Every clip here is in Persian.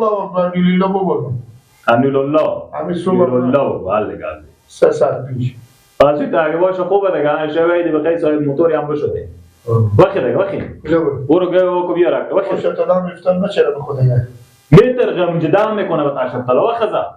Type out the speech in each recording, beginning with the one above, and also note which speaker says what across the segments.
Speaker 1: صبح نوریلا ببردم.
Speaker 2: نورالله
Speaker 1: همین صبح
Speaker 2: نورالله بله گله
Speaker 1: 3 ساعت پیش.
Speaker 2: از تو اگه باشه خوبه دیگه، شویدی بخیر صاحب موتوری هم بشده. وخی دیگه وخی. برو گو کو بیارک وخی.
Speaker 1: شب تا میفتم نچرا به خدا دیگه.
Speaker 2: میتر غم جدام میکنه به شب تا وخزا.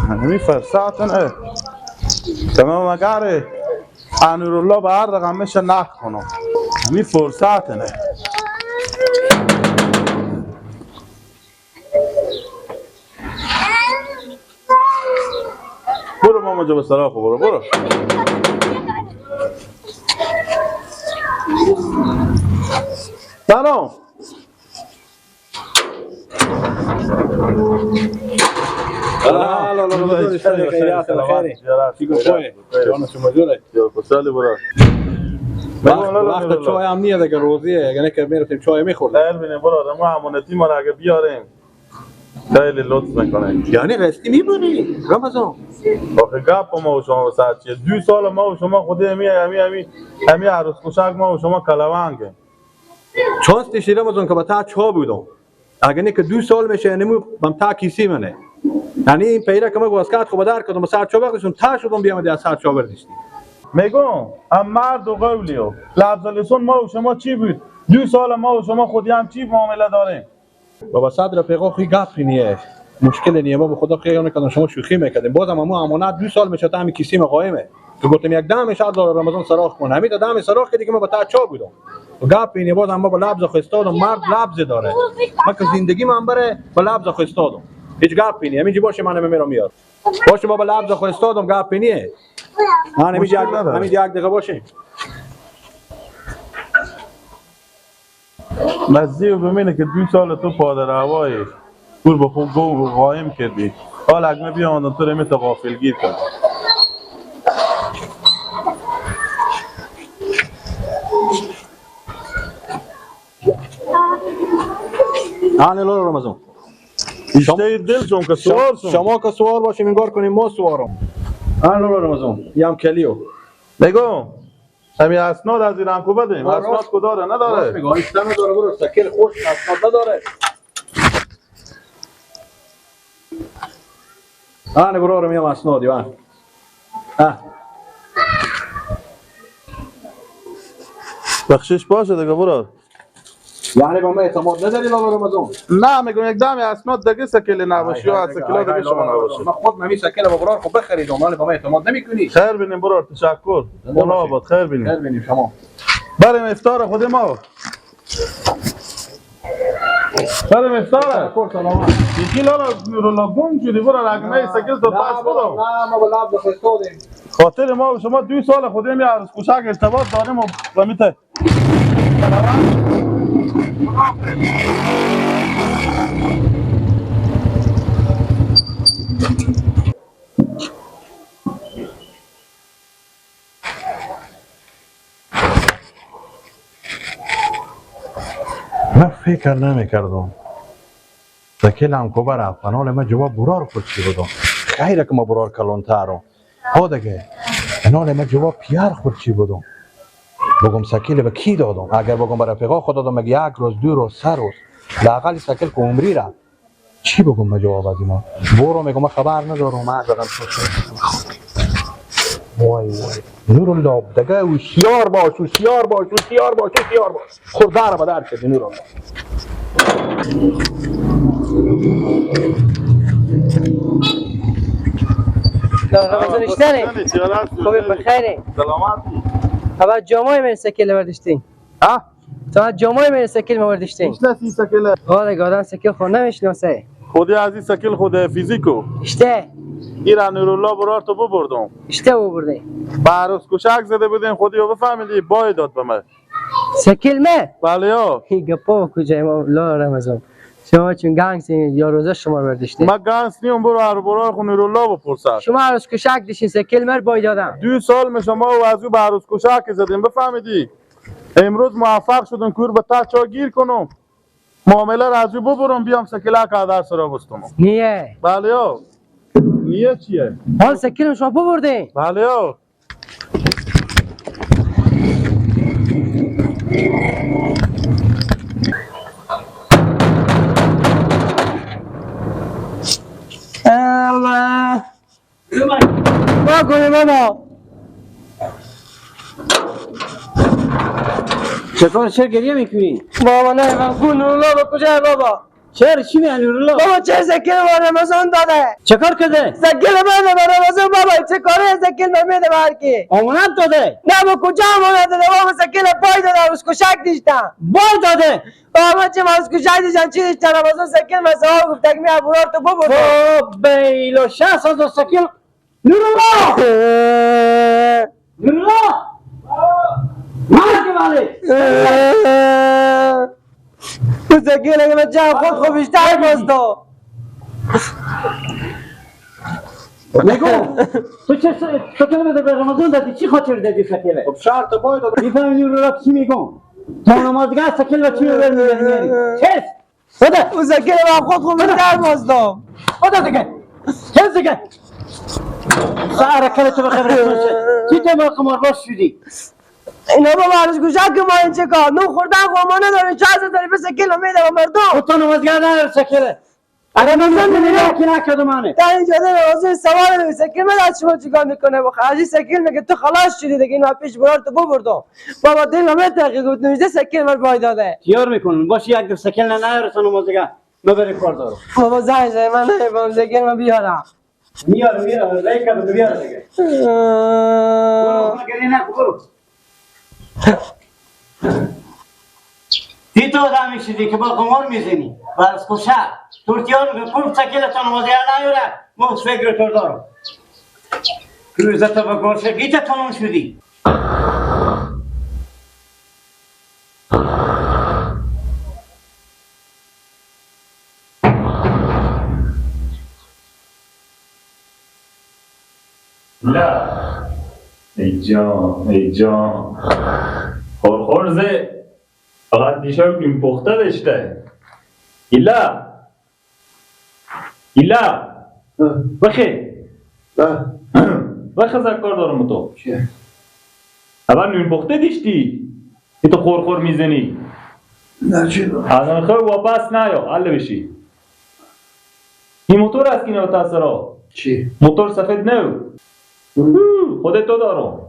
Speaker 3: همین فرصت نه تمام اگر انورالله به هر رقم میشه نخ کنم، همین فرصت نه. برو ماما جو به سراخ برو برو. سلام.
Speaker 4: وقت چای هم نیه دیگه، روزیه، اگه نه که میرفتیم چای میخوردیم.
Speaker 3: خیر بینیم برادر، ما امانتی ما را اگه بیاریم خیلی لطف میکنه.
Speaker 4: یعنی قسطی میبونی رمضان؟
Speaker 3: آخه گپ ما و شما سر چیه؟ 2 سال ما و شما خودی همی همی همی همی عروس کشک ما و شما کلوانگه.
Speaker 4: چانس دیشی رمضان که با تا چا بودم، اگه نه که 2 سال میشه یعنی بم تا کیسی منه، یعنی این پیره که ما واسکات خو بدار کردم سر چا وقتشون تا شدم بیام دی سر چا برداشتی.
Speaker 3: میگم هم مرد و قولیو لفظ لسان ما و شما چی بود؟ 2 سال ما و شما خودی هم چی معامله داریم؟
Speaker 4: بابا صدر رفیقا خی گپی نیه، مشکل نیه، ما به خدا خیلی نکردم شما شوخی میکردیم. بازم همو امانت 2 سال میشه تا همین کیسیم قائمه که گفتم یک دم شاید رمضان سراخ کنه، همین دم سراخ که دیگه ما با تا چا بودم. گپ اینه بازم ما با لبز خستادم، مرد لبز داره، ما که زندگی من بره با لبز خستادم، هیچ گپ اینه. همینجی باشه من میرم میاد باشه ما با لبز خستادم، گپ اینه. من همینجی یک دقیقه باشه.
Speaker 3: مزیو ببینه که 2 سال تو پادر هوایی پور به خوب گو قایم کردی، حالا اگه بیام تو رو میت غافلگیر کرد.
Speaker 4: آن لور رمضان
Speaker 3: اشته دل چون که سوار شم.
Speaker 4: شما که سوار باشیم انگار کنیم ما سوارم. آن لور رمضان یام کلیو
Speaker 3: میگم همین اسناد از ایران کو بدیم. اسناد کو داره نداره؟
Speaker 4: میگم ایشتم داره برو سکل خوش اسناد نداره. آن برو رو میام اسنادی وان.
Speaker 3: بخشش باشه دیگه برو.
Speaker 4: یعنی با ما اعتماد نداری بابا رمضان؟
Speaker 3: نه میگم یک دم اسناد دیگه سکل نباشه یا سکل دیگه شما نباشه.
Speaker 4: من خود نمی سکل با برار خب بخریدم، ولی با ما اعتماد نمیکنی.
Speaker 3: خیر بینیم برار، تشکر. خدا آباد. خیر بینیم.
Speaker 4: خیر بینیم شما.
Speaker 3: بریم افطار خود ما. بریم افطار.
Speaker 4: سلامت.
Speaker 3: یکی لالا نورالله گم شدی برار، اگه نه سکل تو پس بدم.
Speaker 4: نه ما با لب خستادیم.
Speaker 3: خاطر ما و شما 2 سال خودم یه عروس کوچک ارتباط داریم و میته.
Speaker 4: من فکر نمیکردم سکیل هم کو رفت، حالا من جواب برار خود چی بودم؟ خیره که ما برار کلانترم ها دیگه، حالا من جواب پیار خود چی بودم؟ بگم سکیل به کی دادم؟ اگر بگم به رفیقا خود دادم مگه 1 روز 2 روز 3 روز لااقل سکیل که عمری رفت، چی بگم من جواب از اینا؟ برو میگم من خبر ندارم. من بگم وای وای نورالله دیگه هوشیار باش، هوشیار باش، هوشیار باش، هوشیار باش، خورده رو بدر کردی نورالله.
Speaker 5: خوبی بخیره.
Speaker 3: سلامتی.
Speaker 5: اول جامای من سکل برداشتین.
Speaker 3: ها؟
Speaker 5: تا جامای من سکل برداشتین.
Speaker 3: میشناسی سکل؟
Speaker 5: آره آدم سکل خو نمیشناسه.
Speaker 3: خودی از این سکل خود فیزیکو.
Speaker 5: اشته.
Speaker 3: ایران نورالله برار تو ببردم.
Speaker 5: اشته ببردی.
Speaker 3: بعروس کشک زده بودیم خودی رو بفهمیدی بای داد به من.
Speaker 5: سکل من؟
Speaker 3: بله یا.
Speaker 5: این گپا کجای ما لا رمضان. شما چون گنگس یا روزه شما برداشتین.
Speaker 3: ما گنگس نیم، برو هر برار خو نورالله بپرسد.
Speaker 5: شما عروس کشک داشتین سکل مر بای دادم.
Speaker 3: 2 سال میشه ما و از او به عروس کشک زدیم بفهمیدی. امروز موفق شدم کور به تا چا گیر کنم. معامله را از او ببرم بیام سکلک درس را بستم.
Speaker 5: نیه.
Speaker 3: بله یا. نیه چیه؟
Speaker 5: حال سکل شما ببردین.
Speaker 3: بله یا.
Speaker 5: الله ما کنی بابا.
Speaker 6: چطور چرا گریه میکنی؟
Speaker 5: بابا نه من کو نورالله با کجا بابا؟
Speaker 6: چرا چی میگی نورالله؟
Speaker 5: بابا چه سکیل با رمضان داده؟
Speaker 6: چه کار کرده؟
Speaker 5: سکیل من به رمضان بابا چه کاره سکیل من میده به هر کی؟
Speaker 6: امانت داده؟
Speaker 5: نه با کجا امانت داده بابا؟ سکیل پای داده عروس کشک دیشتم.
Speaker 6: بای داده؟
Speaker 5: بابا چه عروس کشک دیشتم چی دیشتم رمضان سکیل من سوال گفت که می ابرار تو ببر.
Speaker 6: خب بیلا 60,000 سکیل نورالله نورالله مرگ بله
Speaker 5: سکیل اگه من جمع خود خود بیشتر بازدم.
Speaker 6: میگم تو چه سکیل بده به رمضان دادی؟ چی خاطر دادی سکیله؟
Speaker 4: خب شرط بای داده.
Speaker 6: میفهمی نورالله چی میگم؟ تا نمازگاه سکیل و چی میبری میاری؟ چیز بده
Speaker 5: اون سکیل من خود خود بیشتر بازدم.
Speaker 6: بده دیگه چیز دیگه سر کل تو بخبر چی تو ما قمارباز شدی؟
Speaker 5: اینا بابا عروس گوشک که ما این چه کار نون خوردن قربانه داره چه داره به سکیل میده به مردم.
Speaker 6: تو نمازگاه نداره سکیله. اگر من نمیدونم که نکردم منه.
Speaker 5: تا اینجا داره سوال داره سکیل من از شما چیکار میکنه؟ با خرجی سکیل میگه تو خلاص شدی دیگه اینو پیش برار تو ببردم. بابا دل نمیترخی گفت نمیشه سکیل من پای داده.
Speaker 6: تیار میکنم باش یک دو سکیل نه تو نمازگاه ببری کار دارم.
Speaker 5: بابا زنگ زد من نمیفهمم سکیل من بیارم.
Speaker 6: میارم میارم ریکا بده بیار دیگه. برو گریه نکن برو. دی تو آدمی شدی که با قمار میزنی برز کشه ترکیان به پول سکیل تا نمازگاه نیاره ما فکر تو دارم. روزت به گوشه گیت تمام شدی.
Speaker 2: لا ای جان ای جان خورخورزه فقط دیشب نیم پخته داشته. ایلا ایلا بخی بخی کار دارم تو.
Speaker 1: چیه؟
Speaker 2: اول نیم پخته داشتی که تو خورخور میزنی.
Speaker 1: نه چی دارم؟
Speaker 2: از آن خود واپس نیا حل بشی. این موتور از کی نوتاسرا؟
Speaker 1: چی؟
Speaker 2: موتور سفید نو خودت تو دارم.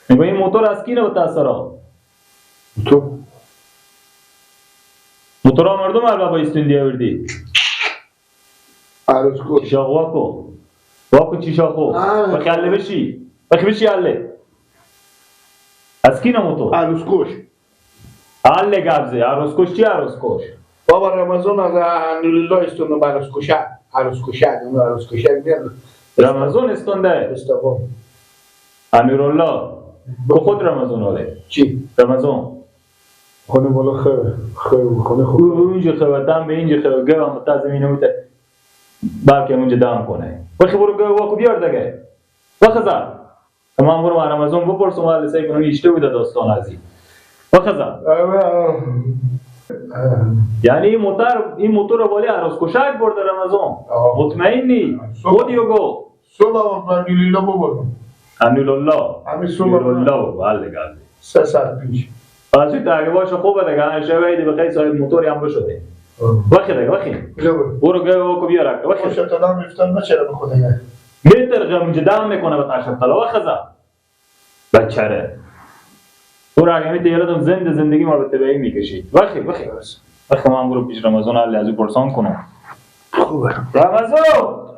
Speaker 2: میگم این موتور از کی نوتاسرا؟
Speaker 1: تو
Speaker 2: موتورا مردم البا با استوندی آوردی.
Speaker 1: عروس کو
Speaker 2: چیشاخ واکو واکو چیشاخو بخی حله بشی بخی بشی حله از کی موتور؟
Speaker 1: عروس کش
Speaker 2: حله گبزه عروس کش چی عروس کش؟
Speaker 1: بابا رمضان از نورالله استوندم عروس کشه عروس کشه اون عروس کشه میاد
Speaker 2: رمضان استونده
Speaker 1: استقام
Speaker 2: نورالله به خود رمضان آله
Speaker 1: چی؟
Speaker 2: رمضان
Speaker 1: خونه بالا خیر خیر خونه خوب
Speaker 2: اونجا خیر دم به اینجا خیر گوه هم تا زمینه میته بلکه اونجا دم کنه. بخی برو گوه واکو بیار دیگه بخزا تمام برو رمضان بپرسم ولی سعی کنم ایشته بوده داستان ازی بخزا. یعنی این موتور والی عروس کشک برده رمضان مطمئنی خودیو گو
Speaker 1: صبح من نورالله ببردم.
Speaker 2: نورالله
Speaker 1: همین صبح
Speaker 2: نورالله بله گازی
Speaker 1: 3 ساعت پیش.
Speaker 2: باشه تا اگه باشه خوبه دیگه همیشه ویدی بخی صاحب موتوری هم بشده. بخی دیگه بخی برو گوه واکو بیار بخی.
Speaker 1: خوشت آدم میفتن نچرا به خود دیگه
Speaker 2: میتر غم جدام میکنه به تاشب طلا بخزا بچره تو را اگه میته یادم زنده زندگی ما به تبعی میکشید. بخی بخی بخی من برو پیش رمضان علی از او پرسان کنم.
Speaker 1: خوبه
Speaker 2: رمضان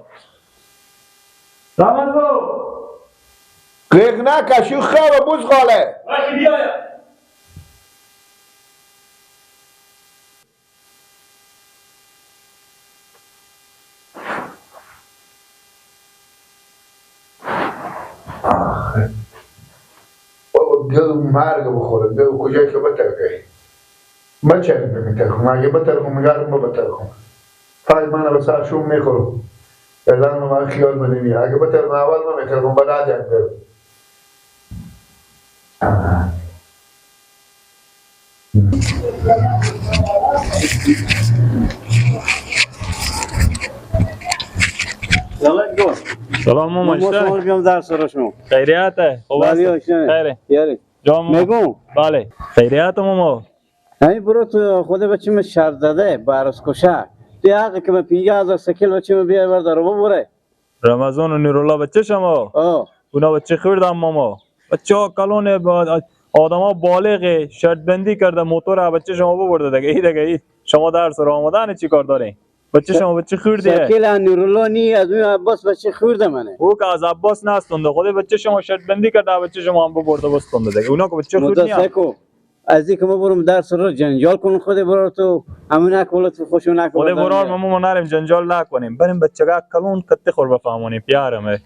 Speaker 2: رمضان
Speaker 1: قیق نکشی خیر بوزغاله.
Speaker 2: بخی بیایم.
Speaker 1: بابا گل مرگ بخوره گل کجایی که بترکه ما چرا بمیترکم اگه بترکم میگرم ما بترکم فقط من به سر شوم میخورم فعلا من خیال منی اگه بترکم اول من میترکم بعد هم برم.
Speaker 6: سلام
Speaker 2: سلام ماما
Speaker 6: ما شما بیام در سر شما.
Speaker 2: خیریته خوب است؟
Speaker 6: خیره.
Speaker 2: خیره. جان
Speaker 6: میگم.
Speaker 2: بله خیریت ماما.
Speaker 6: همین برو تو خود بچه من شرط زده با کشه. تو حقی که من 50,000 سکیل بچه من بیای بردار ببره.
Speaker 2: رمضان و نورالله بچه شما.
Speaker 6: آه.
Speaker 2: اونا بچه خوردن ماما. بچه ها کلون آدم ها بالغ شرط بندی کرده موتور بچه شما ببرده دیگه. ای دیگه ای شما درس رو آمدن چی کار دارین؟ بچه شما بچه خورده.
Speaker 6: سکیل نورالله نی از اون عباس بچه خورده منه.
Speaker 2: او که از عباس نستونده خود بچه شما شرط بندی کرده بچه شما هم ببرده بستونده دیگه. اونا که بچه خورد نی.
Speaker 6: متاسکو از اینکه ما برم درس رو جنجال کنم خود برار تو همون نکولت خوشو نکولت.
Speaker 2: خود برار ما نریم جنجال نکنیم بریم بچگاه کلون کتی خور بفهمونیم پیارمه.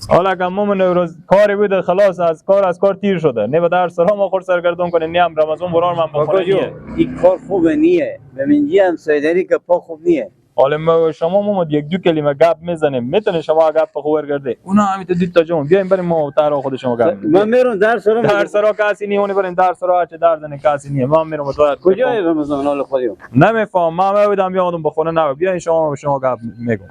Speaker 2: حالا که ما نوروز کاری بوده خلاص از کار تیر شده نه به درس را ما خور سرگردون کنیم نه هم رمضان برار من بخونه نیه.
Speaker 6: این کار خوبه نیه به منجی هم سایدری که پا خوب نیه.
Speaker 2: حالا ما شما ما یک دو کلمه گپ میزنیم میتونه شما گپ خور کرده اونا همین تو دید تا جون بیایم بریم ما تر خود شما گپ.
Speaker 6: من میرم درس رو
Speaker 2: درس را کسی نیه اونی بریم درس را چه درس نه کسی نیه من میرم تو
Speaker 6: کجای رمضان حال خودم
Speaker 2: نمیفهم من بودم بیام بخونه نه بیاین شما گپ میگم.